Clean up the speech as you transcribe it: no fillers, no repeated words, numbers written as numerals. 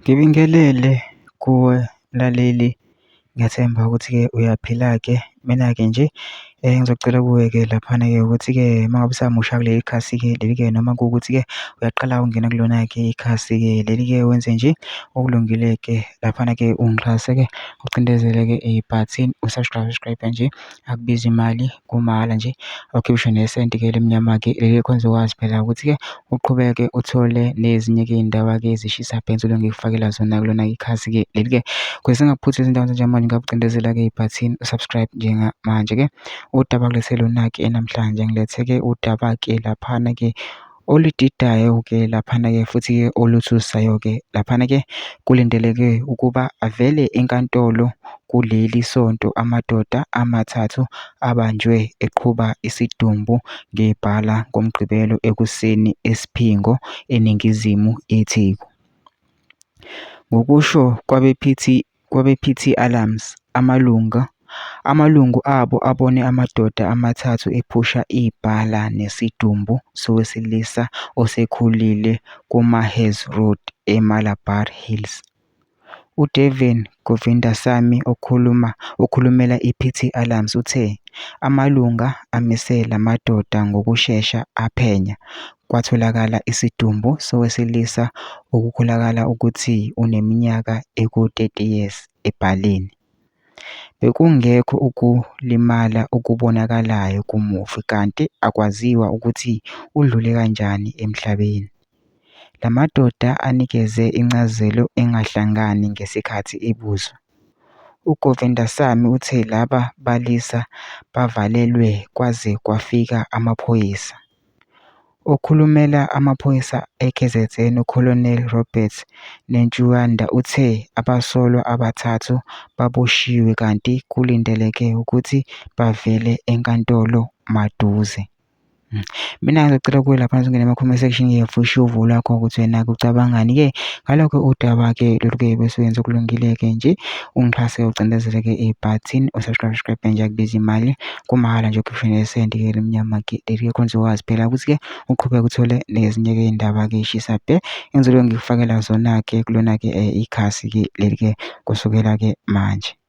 Ngibingelele kuwe mlaleli, ngiyathemba ukuthi-ke uyaphila-ke. Mina-ke nje engizocela kuwe-ke laphana-ke ukuthi-ke uma ngabe usamusha kuleli khasi-ke leli-ke noma kuwukuthi-ke uyaqala ukungena kulona-ke ikhasi-ke leli-ke wenze nje okulungile-ke laphana-ke ungixhase-ke ucindezele-ke ibhathini u-subscribe nje akubizi imali kumahhala nje awukhiphi ngisho nesenti-ke elimnyama-ke leli khona uzokwazi phela ukuthi-ke uqhubeke uthole nezinye-ke iy'ndaba-ke ezishisa bhe engisuke ngikufakela zona kulona ikhasi-ke leli-ke. Ukuze singakuphuthi izindawo njengamanje ngakucindezela-ke ibhathini u-subscribe njengamanje-ke. Udaba ngilethe lona-ke namhlanje ngilethe-ke udaba-ke laphana-ke oludidayo-ke laphana-ke futhi-ke oluthusayo-ke laphana-ke kulindeleke ukuba avele enkantolo kuleli sonto amadoda amathathu abanjwe eqhuba isidumbu ngebhala ngoMgqibelo ekuseni eSiphingo, eningizimu yeTheku. Ngokusho kwabe-PT Alarms, amalungu abo abone amadoda amathathu ephusha ibhala nesidumbu sowesilisa osekhulile kuMahesh Road eMalabar Hills. UDevin Govindasamy okhulumela i-PT Alarms uthe, "Amalungu amise la madoda ngokushesha aphenya, kwatholakala isidumbu sowesilisa okukholakala ukuthi uneminyaka engu-30 ebhaleni. Bekungekho ukulimala okubonakalayo kumufi kanti akwaziwa ukuthi udlule kanjani emhlabeni. La madoda anikeze incazelo engahlangani ngesikhathi ebuzwa. UGovindasamy uthe laba balisa bavalelwe kwaze kwafika amaphoyisa. Okhulumela amaphoyisa e-KZN uColonel Robert Netshiunda uthe abasolwa abathathu baboshiwe kanti kulindeleke ukuthi bavele enkantolo maduze. Mina ngizocela kuwe lapha ungene ema-comment section-ke ushiye uvo lwakho ukuthi wena-ke ucabangani-ke ngalokho udaba-ke lolu-ke bese wenza okulungile-ke nje ungixhase ucindezele-ke ibhathini u-subscribe nje akubizi imali kumahhala nje ukhiphe nesenti-ke elimnyama-ke leli-ke khona uzokwazi phela ukuthi-ke uqhubeke uthole nezinye-ke iy'ndaba-ke ey'shisa bhe engizobe ngikufakela zona-ke kulona-ke ikhasi-ke leli-ke kusukela-ke manje.